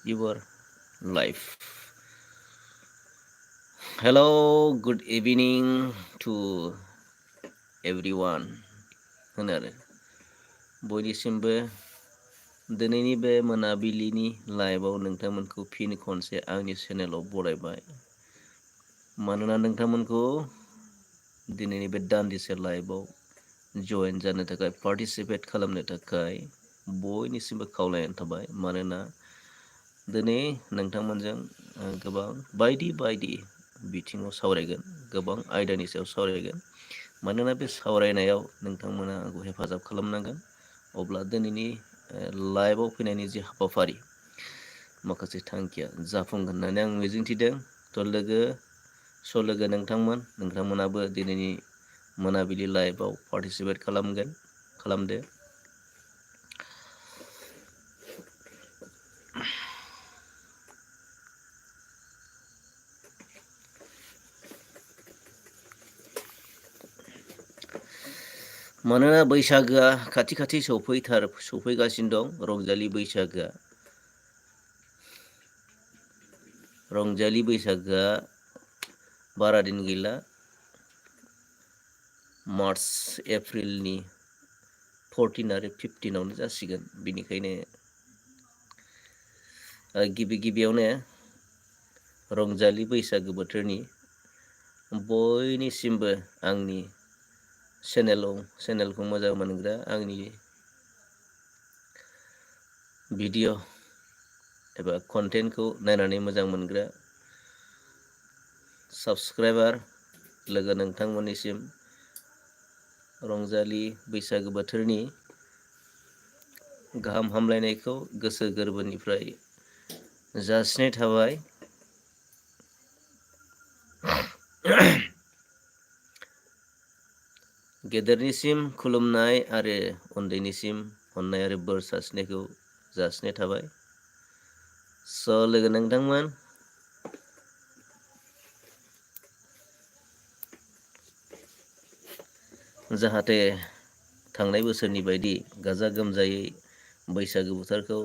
your life. Hello, good evening to everyone. होनो आरो बयनिसिमबो दिनैनि बे मोनाबिलिनि लाइभआव नोंथांमोनखौ फिन खनसे आंनि चेनेलाव बरायबाय। मानोना नोंथांमोनखौ दिनैनि बे दान्दिसे लाइभआव जइन जानो थाखाय पार्टिसिपेट खालामनो थाखाय बयनिसिमबो खावलायनाय थाबाय। मानोना दिनै नोंथांमोनजों गोबां बायदि बिथिङाव सावरायगोन, गोबां आयदानि सायाव सावरायगोन। मानोना बे सावरायनायाव नोंथांमोना आंखौ हेफाजाब खालामनांगोन। अब्ला दिनैनि लाइभआव फैनायनि जि हाबाफारि माखासे थांखिया जाफुंगोन होननानै आं मिजिंथिदों। लोगो नोंथांमोनाबो दिनैनि मोनाबिलि लाइभआव पार्टिसिपेट खालामदो। मानोना बैसागोआ खाथि सफैगासिनो दं। रंजालि बैसागोआ बारा दिन गैला। मार्च एप्रिलनि 14 आरो 15आवनो जासिगोन। बिनिखायनो गिबियावनो रंजालि बैसागो बोथोरनि बयनिसिमबो आंनि चेनेलखौ मोजां मोनग्रा, आंनि भिडिअ एबा कन्टेन्टखौ नायनानै मोजां मोनग्रा साबस्क्राइबार लोगो नोंथांमोननिसिम रंजालि बैसागो बोथोरनि गाहाम हामलायनायखौ गोसो गोरबोनिफ्राय जासिनाय थाबाय। गेदेरनिसिम खुलुमनाय आरो उन्दैनिसिम अननाय आरो बोर सारस्रिनायखौ जासिनाय थाबाय। लोगो नोंथांमोन, जाहाथे थांनाय बोसोरनि बायदि गाजा गोमजायै बैसागो बोथोरखौ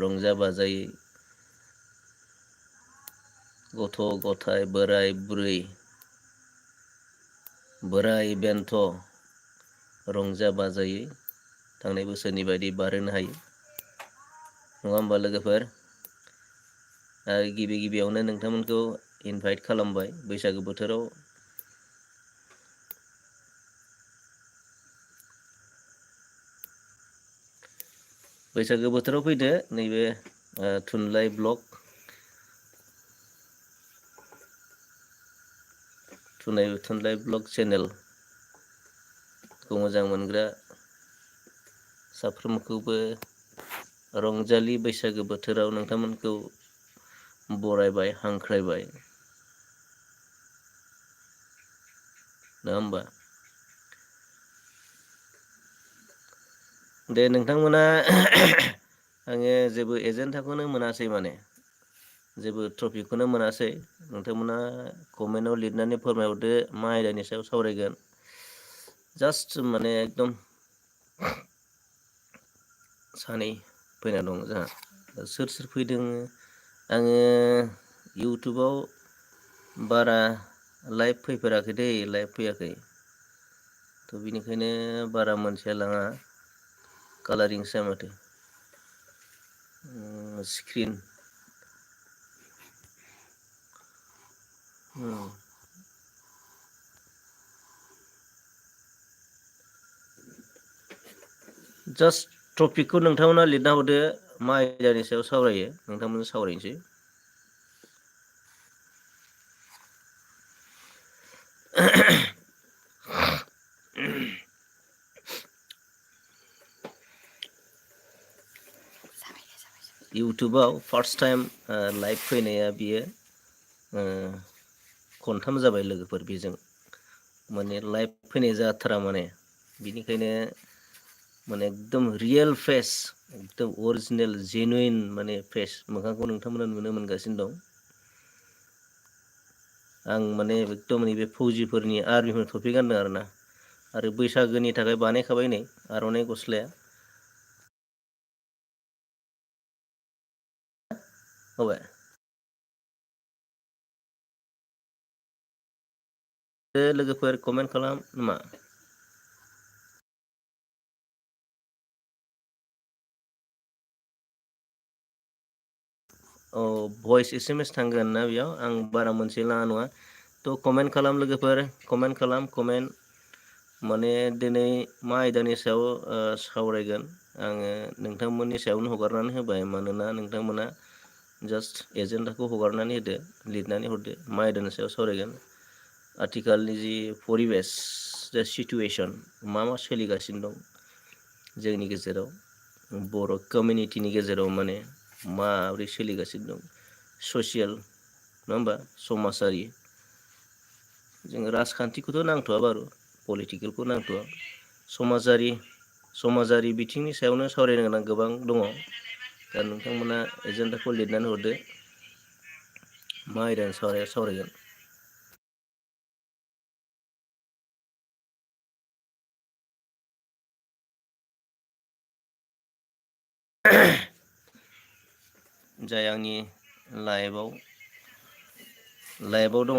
रंजा बाजायै गथ' गथाय, बोराय बेन्थ' रंजा बाजायै थांनाय बोसोरनि बायदि बारहोनो हायो। नङा होमबा लोगोफोर? आरो गिबियावनो नोंथांमोनखौ इनभाइट खालामबाय बैसागो बोथोराव फैदो। नैबे थुनलाइ ब्लग चेनेलखौ मोजां मोनग्रा साफ्रोमखौबो रंजालि बैसागो बोथोराव नोंथांमोनखौ बरायबाय, हांख्रायबाय। नङा होमबा? दे नोंथांमोना आङो जेबो एजेन्डाखौनो मोनासै, जेबो टपिकखौनो मोनासै। नोंथांमोना कमेन्टआव लिरनानै फोरमायहरदो मा आयदानि सायाव सावरायगोन। जास्ट एकदम सानै फैना दं जोंहा। सोर फैदों आङो इउटुबाव बारा लाइभ फैयाखै। थ' बिनिखायनो बारा मोनथिया लाङा। कालारिंसो माथो स्क्रिन जास्ट टपिकखौ नोंथांमोना लिरना हरदो मा आयदानि सायाव सावरायो, नोंथांमोनजों सावरायनोसै। इउटुबाव फार्स्ट टाइम लाइभ फैनाया बियो खनथाम जाबाय लोगोफोर। बेजों लाइभ फैनाय जाथारा। बिनिखायनो एकदम रियेल फेस, एकदम अरिजिनेल जेनुइन फेस मोखांखौ नोंथांमोना नुनो मोनगासिनो दं। आं एकदम नैबे फौजिफोरनि आर्मिफोर टफि गानदों आरो बैसागोनि थाखाय बानायखाबाय नै आर'नाइ गस्लाया। होबाय लोगोफोर कमेन्ट खालाम नामा भइस SMS थांगोन ना बेयाव आं बारा मोनसे लाङा नङा थ' कमेन्ट खालाम लोगोफोर कमेन्ट खालाम कमेन्ट माने दिनै मा आयदानि सायाव सावरायगोन आङो नोंथांमोननि सायावनो हगारनानै होबाय मानोना नोंथांमोना जास्ट एजेन्डाखौ हगारनानै होदो लिरनानै हरदो मा आयदानि सायाव सावरायगोन आथिखालनि जि परिबेस जा सिटुवेसन मा सोलिगासिनो दं जोंनि गेजेराव बर' कमिउनिटिनि गेजेराव माने माब्रै सोलिगासिनो दं ससियेल नङा होमबा समाजारि जोङो राजखान्थिखौथ' नांथ'आ बारु पलिटिकेलखौ नांथ'आ समाजारि बिथिंनि सायावनो सावरायनो गोनां गोबां दङ दा नोंथांमोना एजेन्डाखौ लिरनानै हरदो मा आयदानि सावरायगोन जाय आंनि लाइभआव दङ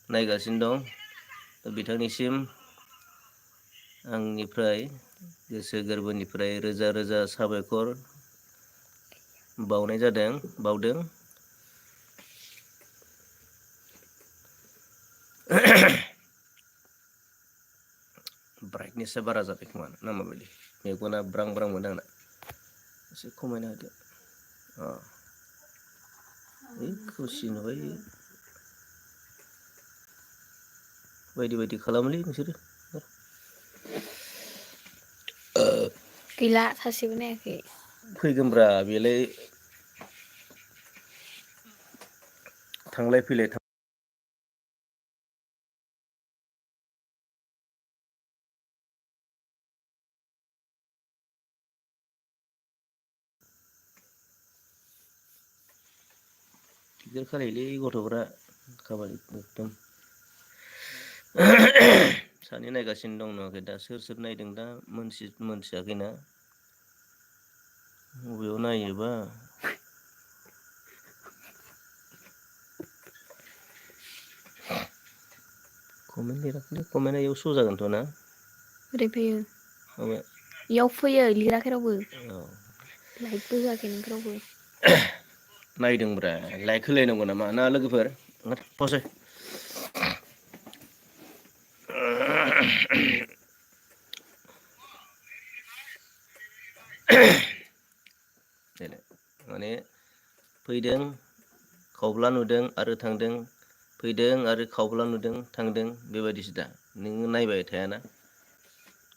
नायगासिनो दं बिथांनिसिम आंनिफ्राय गोसो गोरबोनिफ्राय रोजा रोजा साबायखर बावदों ब्राइटनेसा बारा जाबाय खोमा ना माबायदि मेगना ब्रां ब्रां मोनो आंना एसे खमायना होदो खुसि नुबाय बायदि बायदि खालामोलै नोंसोरो गैला सासेबो नायाखै फैगोनब्रा बेलाय थांलाय फैलाय गिदिर खालायलै गथ'फ्रा खामानि एकदम सानै नायगासिनो दं नुवाखै दा सोर नायदों दा मोनथियाखैना बबेयाव नायोबा कमेन्ट लिराखैलै कमेन्टआ इयाव श' जागोनथ' ना बोरै फैयो माबा इयाव फैयो लिराखै रावबो औ लाइकबो होआखै नोंखौ रावबो नायदोंब्रा लाइक होलायनांगौ नामा ना लोगोफोर फसै माने फैदों खावब्ला नुदों आरो थांदों फैदों आरो खावब्ला नुदों थांदों बेबायदिसो दा नोङो नायबाय थायाना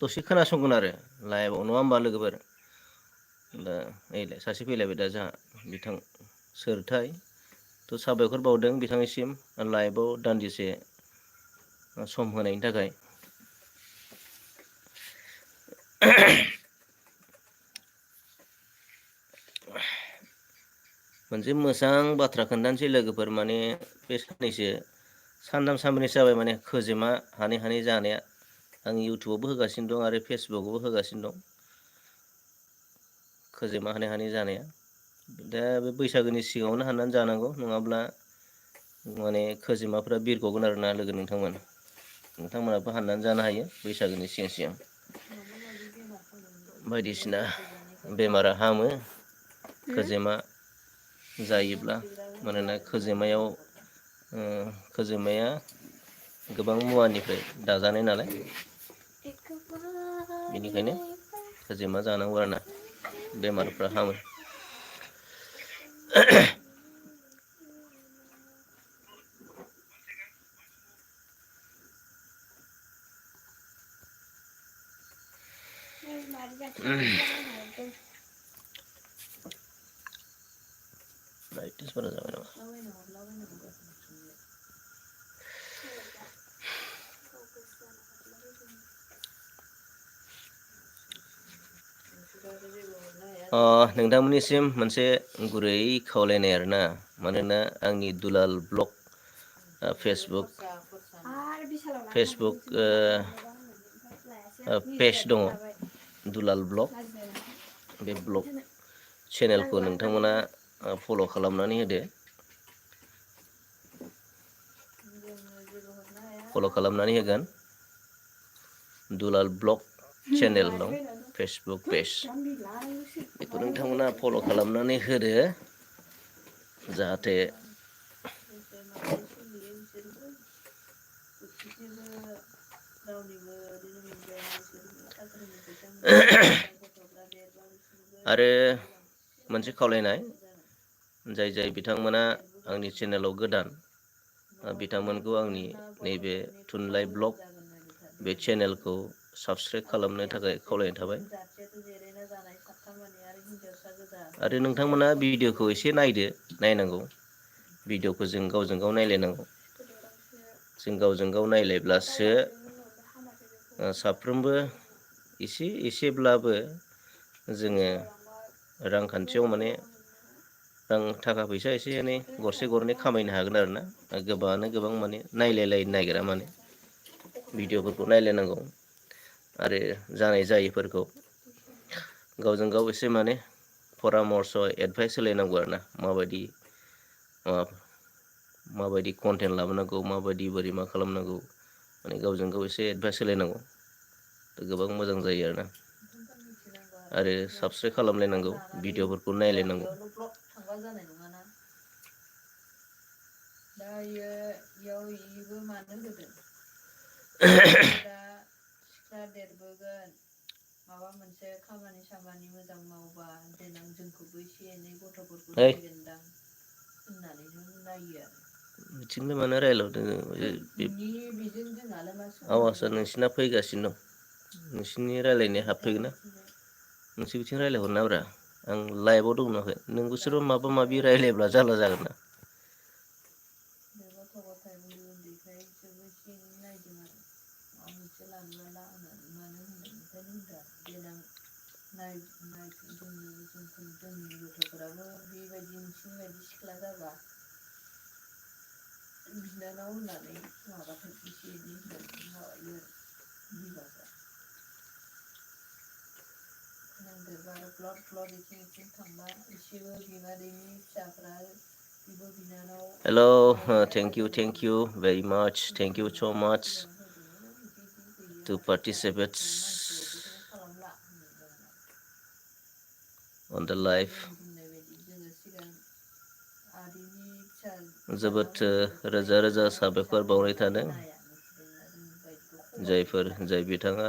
दसे खोनासंगोन आरो लाइभआव नङा होमबा लोगोफोर दा ओइलाय सासे फैलायबाय दा जोंहा बिथां सोरथाय थ' साबायखर बावदों बिथांनिसिम लाइभआव दान्दिसे सम होनायनि थाखाय मोनसे मोजां बाथ्रा खोन्थानोसै लोगोफोर माने बे सानथाम सानब्रैसो जाबाय माने खोजेमा हानै जानाया आं इउटुबावबो होगासिनो दं आरो फेसबुकआवबो होगासिनो दं खोजेमा हानै जानाया दा बे बैसागोनि सिगाङावनो हाननानै जानांगौ नङाब्ला माने खोजिमाफ्रा बिरग'गोन आरोना लोगो नोंथांमोनाबो हाननानै जानो हायो बैसागोनि सिगां बायदिसिना बेमारा हामो खोजेमा जायोब्ला मानोना खोजेमाया गोबां मुवानिफ्राय दाजानाय नालाय बेनिखायनो खोजेमा जानांगौ आरोना बेमारफ्रा हामो ब्राइटनेस बारा जाबाय नामा नोंथांमोननिसिम मोनसे गुरै खावलायनाय आरोना मानोना आंनि दुलाल ब्लग फेसबुक पेज दङ दुलाल ब्लग बे चेनेलखौ नोंथांमोना फल' खालामनानै होदो। फल' खालामनानै होगोन। दुलाल ब्लग चेनेल दं फेसबुक पेज बेखौ नोंथांमोना फल' खालामनानै होदो जाहाथे आरो मोनसे खावलायनाय जाय जाय बिथांमोना आंनि चेनेलाव गोदान बिथांमोनखौ आंनि नैबे थुनलाइ ब्लग बे चेनेलखौ साबसक्राइब खालामनो थाखाय खावलायनाय थाबाय। आरो नोंथांमोना भिडिअ'खौ एसे नायदो, नायनांगौ। भिडिअ'खौ जों गावजों गाव नायलायनांगौ। जों गावजों गाव नायलायब्लासो साफ्रोमबो एसेब्लाबो जोङो रांखान्थियाव माने थाखा फैसा एसे एनै गरसे गरनै खामायनो हागोन आरो ना। गोबाङानो गोबां माने नायलायलायनो नागिरा माने भिडिअ'फोरखौ नायलायनांगौ आरो जानाय जायैफोरखौ गावजों गाव एसे माने परामर्स एडभाइस होलायनांगौ आरो ना। माबायदि कन्टेन्ट लाबोनांगौ, माबायदि बोरै मा खालामनांगौ, माने गावजों गाव एसे एडभाइस होलायनांगौ। गोबां मोजां जायो आरोना। आरो साबसक्राइब खालामलायनांगौ, भिडिअ'फोरखौ नायलायनांगौ। बिथिंनो मानो रायलायहरदों आवाजआ नोंसिना फैगासिनो दं। नोंसिनि रायलायनाया हाबफैगोन ना। नोंसोर बिथिं रायलायहरनाब्रा। आं लाइभआव दं नुवाखै। नोंसोरो माबा माबि रायलायब्ला जारला जागोन ना। Hello, thank you very much. Thank you so much to participate on the live. जोबोद रोजा रोजा साबायखर बावनाय थादों जाय बिथाङा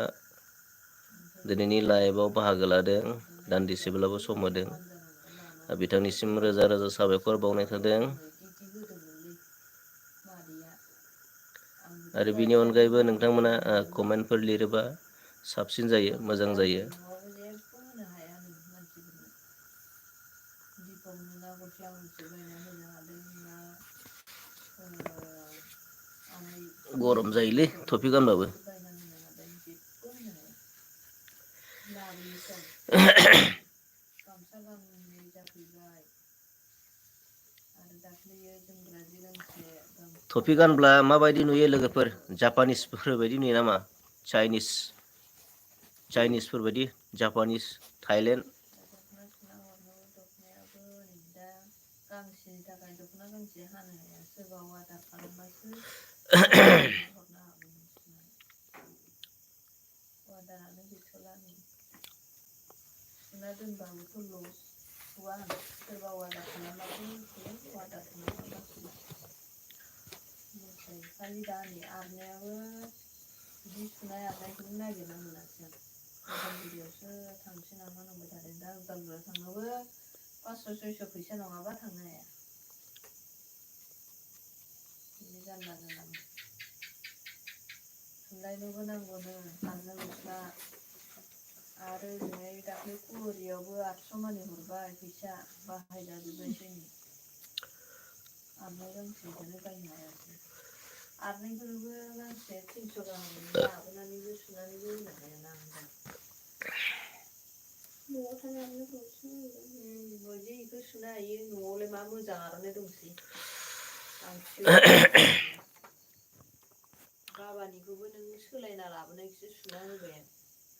दिनैनि लाइभआव बाहागो लादों, दान्दिसेब्लाबो सम होदों। बिथांनिसिम रोजा रोजा साबायखर बावनाय थादों। आरो बिनि अनगायैबो नोंथांमोना कमेन्टफोर लिरोबा साबसिन जायो, मोजां जायो। गरम जायोलै टफि गानबाबो। टफि गानब्ला माबायदि नुयो लोगोफोर? जापानिसफोर बायदि नुयो नामा? चाइनिसफोर बायदि, जापानिस, थाइलेण्ड।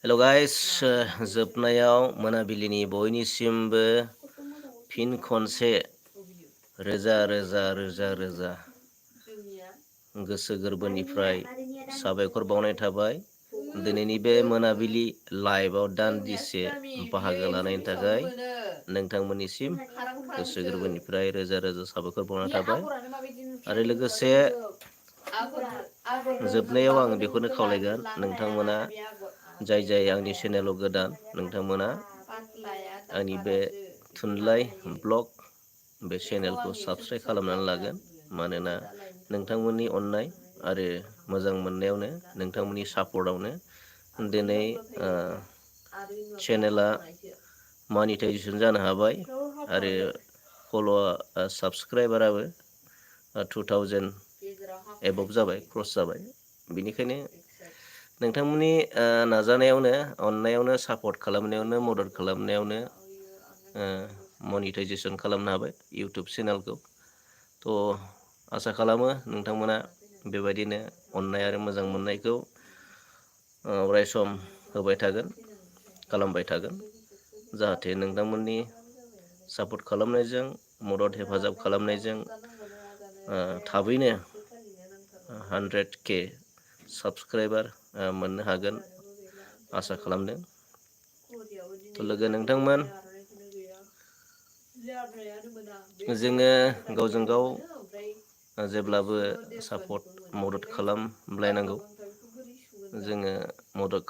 हेल' गाइस, जोबनायाव मोनाबिलिनि बयनिसिमबो फिन खनसे रोजा रोजा रोजा रोजा गोसो गोरबोनिफ्राय साबायखर बावनाय थाबाय दिनैनि बे मोनाबिलि लाइभआव दान्दिसे बाहागो लानायनि थाखाय नोंथांमोननिसिम गोसो गोरबोनिफ्राय रोजा रोजा साबायखर बावनाय थाबाय आरो लोगोसे जोबनायाव आं बेखौनो खावलायगोन नोंथांमोना जाय जाय आंनि चेनेलाव गोदान नोंथांमोना आंनि बे थुनलाइ ब्लग बे चेनेलखौ साबस्क्राइब खालामनानै लागोन मानोना नोंथांमोननि अननाय आरो मोजां मोननायावनो नोंथांमोननि सापर्टआवनो दिनै चेनेला मनिटाइजेसन जानो हाबाय आरो फल'आ साबस्क्राइबाराबो 2000 एबभ जाबाय क्रस जाबाय बेनिखायनो नोंथांमोननि नाजानायावनो अननायावनो सापर्ट खालामनायावनो मदद खालामनायावनो मनिटाइजेसन खालामनो हाबाय इउटुब चेनेलखौ थ' आसा खालामो नोंथांमोना बेबायदिनो अननाय आरो मोजां मोननायखौ अराय सम होबाय थागोन खालामबाय थागोन जाहाथे नोंथांमोननि सापर्ट खालामनायजों मदद हेफाजाब खालामनायजों थाबैनो 100K साबस्क्राइबार मोननो हागोन आसा खालामदों थ' लोगो नोंथांमोन जोङो गावजों गाव जेब्लाबो सापर्ट मदद खालामलायनांगौ जोङो मदद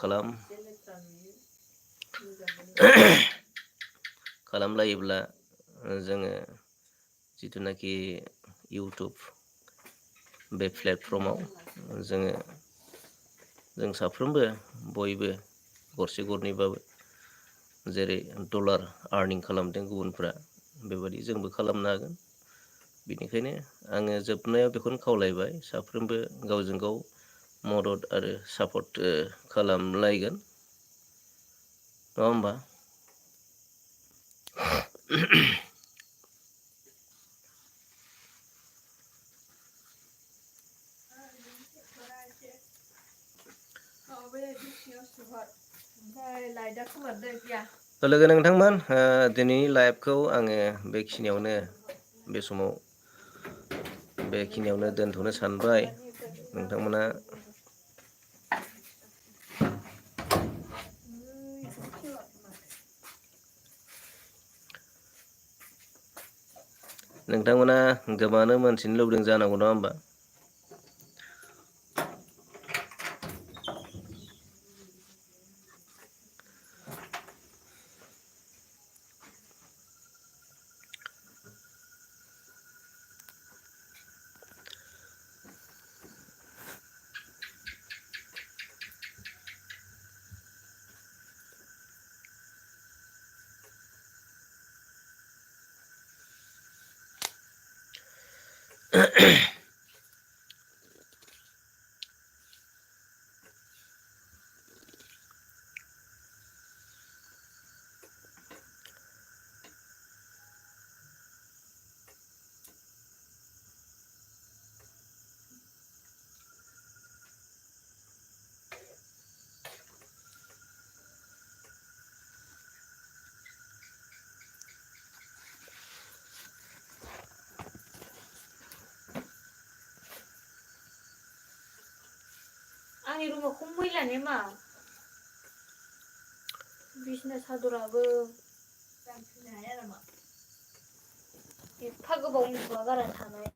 खालामलायोब्ला जोङो जिथुनाखि इउटुब बे प्लेटफर्माव जों साफ्रोमबो बयबो गरसे गरनैबाबो जेरै डलार आर्निं खालामदों गुबुनफ्रा बेबायदि जोंबो खालामनो हागोन बेनिखायनो आङो जोबनायाव बेखौनो खावलायबाय साफ्रोमबो गावजों गाव मदद आरो सापर्ट खालामलायगोन नङा होमबा लोगो नोंथांमोन दिनैनि लाइभखौ आङो बेखिनियावनो बे समाव दोनथ'नो सानबाय नोंथांमोना गोबाङानो मोनथिनो लुबैदों जानांगौ नङा होमबा आंनि रुमाव खम मैला ने मा बिसना सादराबो एफा गोबाव उन्दुवा गारा थानाय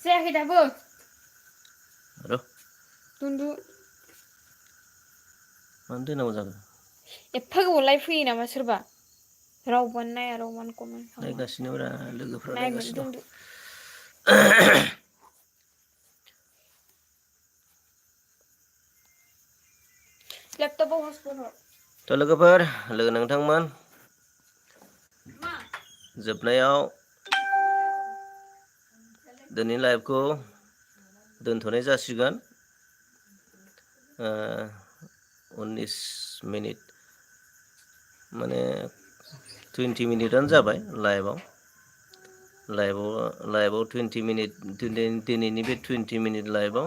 जायाखै दाबो दुन्दु मानो दोनांगौ जाखो एफा गोबाव लाइभ फैयो नामा सोरबा रावबोआनो नाया रावबोआनो कमेन्ट खालामा नायगासिनो लोगोफ्रा नायगोन नायगासिनो दुन्दु लेपटपाव हटस्पट हर थ' लोगोफोर नोंथांमोन जोबनायाव दिनैनि लाइभखौ दोनथ'नाय जासिगोन 19 मिनिट माने 20 मिनिटआनो जाबाय लाइभआव 20 मिनिट दिनैनि बे 20 मिनिट लाइभआव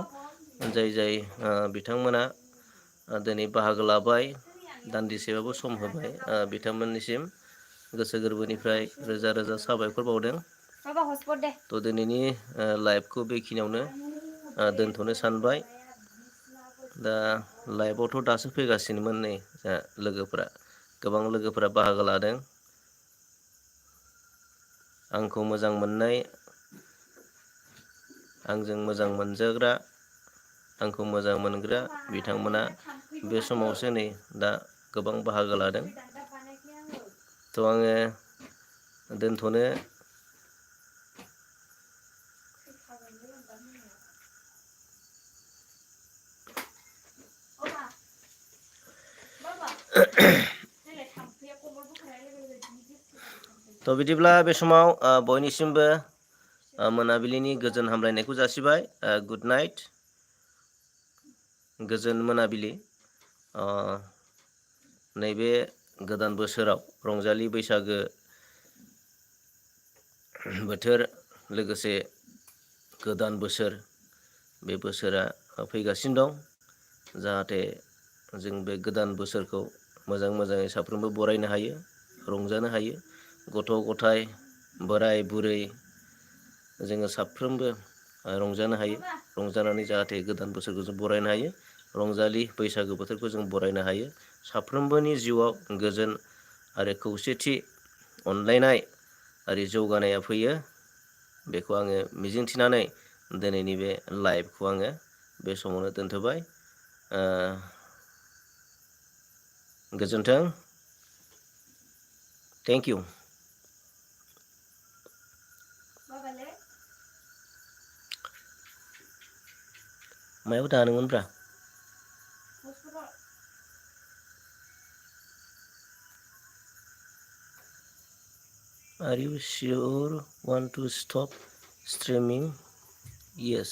जाय जाय बिथांमोना दिनै बाहागो लाबाय दान्दिसेबाबो सम होबाय बिथांमोननिसिम गोसो गोरबोनिफ्राय रोजा रोजा साबायखर बावदों। थ' दिनैनि लाइभखौ बेखिनियावनो दोनथ'नो सानबाय। दा लाइभआवथ' दासो फैगासिनोमोन नै लोगोफोरा गोबां लोगोफोरा बाहागो लादों। आंखौ मोजां मोननाय आंजों मोजां मोनजाग्रा आंखौ मोजां मोनग्रा बिथांमोना बे समावसो नै दा गोबां बाहागो लादों। थ' आङो दोनथ'नो थ' बिदिब्ला बे समाव बयनिसिमबो मोनाबिलिनि गोजोन हामलायनायखौ जासिबाय। गुड नाइट, गोजोन मोनाबिलि। नैबे गोदान बोसोराव रंजालि बैसागो बोथोर लोगोसे गोदान बोसोर बे बोसोरा फैगासिनो दं। जाहाथे जों बे गोदान बोसोरखौ मोजां मोजाङै साफ्रोमबो बरायनो हायो, रंजानो हायो। गथ' गथाय, बोराय बुरै जोङो साफ्रोमबो रंजानो हायो। रंजानानै जाहाथे गोदान बोसोरखौ जों बरायनो हायो। रंजालि बैसागो बोथोरखौ जों बरायनो हायो। साफ्रोमबोनि जिउआव गोजोन आरो खौसेथि, अनलायनाय आरो जौगानाया फैयो। बेखौ आङो मिजिंथिनानै दिनैनि बे लाइभखौ आङो बे समावनो दोनथ'बाय। गोजोन्थों। Thank you. मायाव दानोमोनब्रा? Are you sure want to stop streaming? Yes.